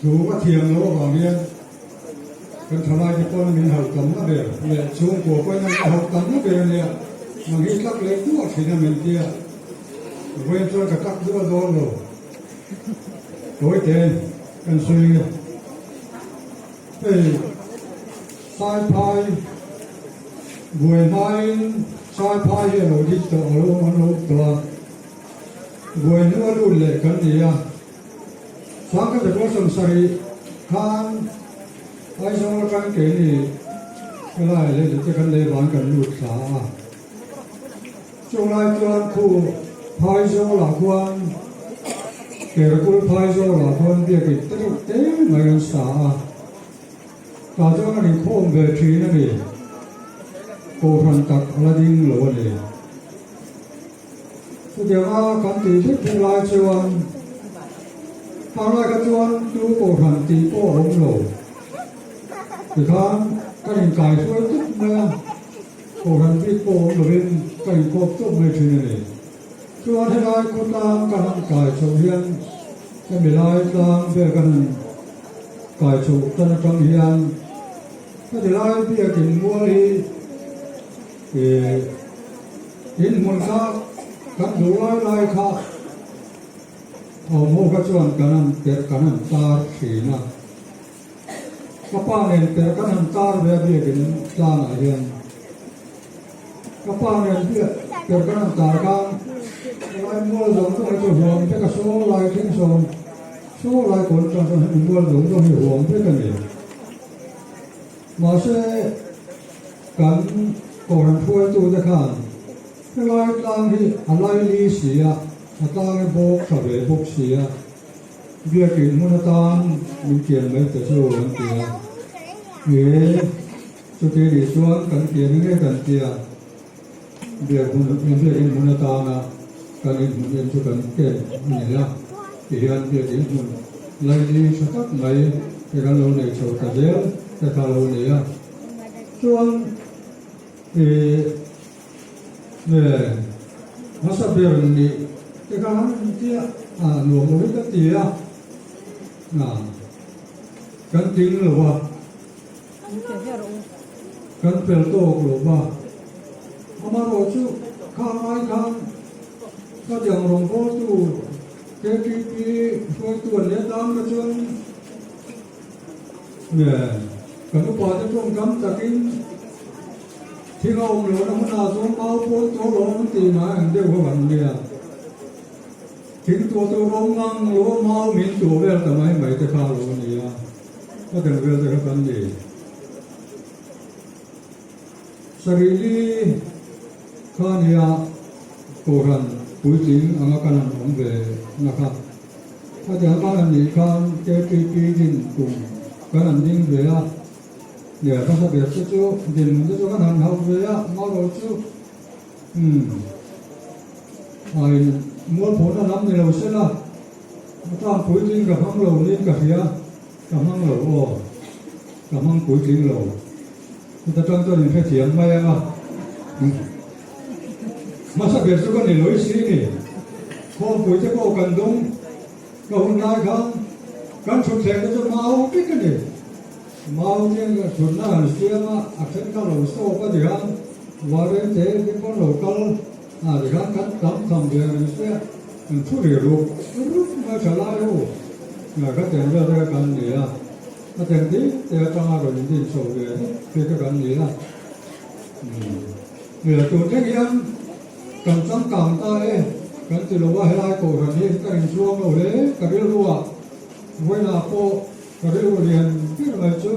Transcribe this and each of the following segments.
Thu ka thiam loh avang hian kan thalaite pawn min hauh tamna ber leh chhungkua pawhin an hauh tamna ber a nia, nang hi tlak leh duah thin a min tia, vawiin chuan ka tlak duah dawn lo. Tawite kan sawi nge hei Saiphai buai hmain Saiphai hi a lo dik tawh a lo an lo tawh a, buai hnu a lut leh kan ni a. Sangkhat Petrol 70 khan Aizawl atang keini helai leh te kan lei van kan lut thla a. Chung lai chuan khu Phaizawlah khuan Kerkul Phaizawlah khuan biakin te reuh te mai an sa a. Tah chuan an inkhawm ve thin a ni. Kohhran tak a la ding lo a ni. Chutianga kan tih vek vek lai chuan Panglai kha chuan tu kohhran tih pawh a awm lo. Tikhan kan inkai hruai tawp mai a, kohhran bik pawh awm lovin ka inkawp tawp mai thin a ni. Chuan helai khawtlang ka han kai chhoh hian hemi lai tlang vel ka han kai chhoh tan atang hian heti lai biakin mual hi Ih, in hmun kha kan duh lai lai kha awm ho kha chuan kan han perh kan han tar thin a, ka pa nen perh kan han tar ve a biakin tlangah hian ka pa nen biak perh kan han tar khan helai mual zawng zawng hi chu huam vek a saw lai thleng sawn saw lai kawn atang chuan hemi mual zawng zawng hi huam vek a ni. Mahse, kan Kohhran hruaitute khan helai tlang hi a laili si a, a tlang hi bawk tha ve bawk si a, biakin hmun atan min kian mai ta chu an ti a. He chuti nih chuan kan kian nge kan ti a, biak hmun biakin hmun atana kan inhmun en chu kan ken a ni a, tihian biakin hmun laili tha tak mai te kan lo nei chho ta zel te kha lo ni a. Chuan ih nge hmasa ber nih te kha han tia a nuam lo hi ka ti a, kan tling lo a. Kan fel tawk lo va, amarawh chu kha ngai khan ka tiang rawngbawltu KTP hruaitu an leh tan kha chuan nge kan upa te tawngkam takin thil a awm lohna hunah chuan mau pawn tawh lo an ti ngai ang deuh ho an nia. Thing tuah tur awm ngang lo mau min tuah vel ta mai mai te kha lo a nia. Ka den vel te kha kan ni. Sarili kha nia Kohhran puitling anga kan han awm ve na kha. Khatiang kan han nih khan KTP din kum kan han ding ve a, nia hmasa ber te chu dinhmun te chu kan han hauh ve a, marawh chu umm a in mualphawhna lam ni lo sela a tlang puitling ka hmang lo niin ka hria. Ka hmang lo aw, ka hmang puitling lo. Chuta tang chuan in hrethiam mai ang a. Hmasa ber chu ka ni lo i si ni. Khawmpui te pawh kan dawng ka hun lai khan kan thutthleng te chu mau vek a ni. Mau chian ka thutna han siam a, a then kha lo sawp a tikhan Warren te te pawn lo kal a tikhan kan tam tham ve ang in hria. An thu ri rup rup mai tha lai ho ka teng vel te kha kan ni a, a teng ding te atanga rawn in din chho ve hlek te kha kan ni a. Umm tun thleng hian kan changkang ta e kan ti lo a, helai kohhran hi ka inchuang lo hle ka rilru ah vawiinah pawh ka rilru lian ber mai chu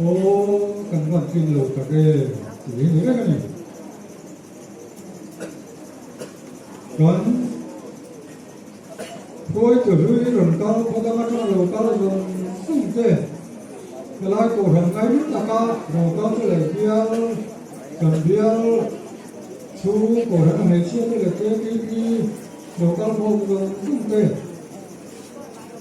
aw kan van tlin lo tak e tih hi ni reng a ni. Kan hruaitu hlui rawn kal khaw dang atanga lo kal zawng zawng te helai kohhran ngai taka rawn kal chu leh bial kan bial chhung kohhran a hmeichhia te leh KTP lo kal khawm zawng zawng te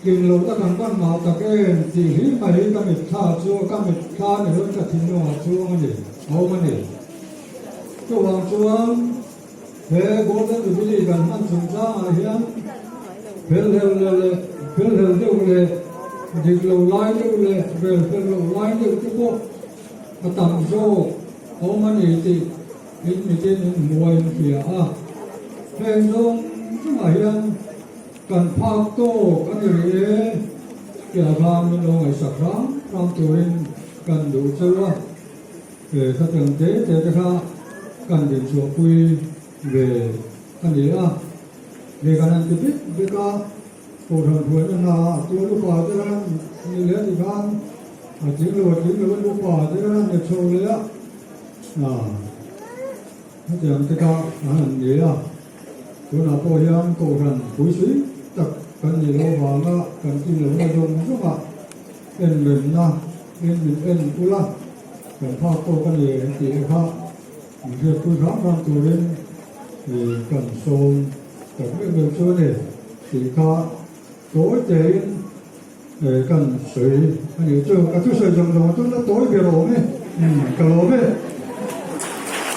tling lo tak an pan mah tak em tih hlim mai hi ka mitthla chu ka mitthla ni lovin ka thinlungah chuang a ni a awm a ni. Chuvang chuan he Golden Jubilee kan hman chungchangah hian fel hlel leh fel hlel deuh leh Dik lo lai deuh leh rel fel loh lai deuh te pawh a tam zawk awm a ni tih in mitin in hmu a inhria a. Heng zawng zawngah hian kan phak tawk a ni rih e tih khan min lo ngaihsak hram hram turin kan duh cheu a. He khatiang te te te kha kan dinchhuahpui ve a ni a. He kan han ti bik bik a. Kohhran hruaina hna ah tual upa te khan ni leh ti khan a tling lo a tling lo in upa te khan an ni chho leh a, hetiang te kha an han ni a, tunah pawh hian kohhran puisui tak kan nih loh avanga kan tih lohna zawng zawng ah en remna in min en ula kan phak tawk a ni tih kha min hriatpui hram hram turin kan sawm tak meuh meuh chu a ni. Tih kha tawi tein kan sawi a nih chu. Ka thusawi zawng zawng a tuna tawi ber awm e. Ka lawm e.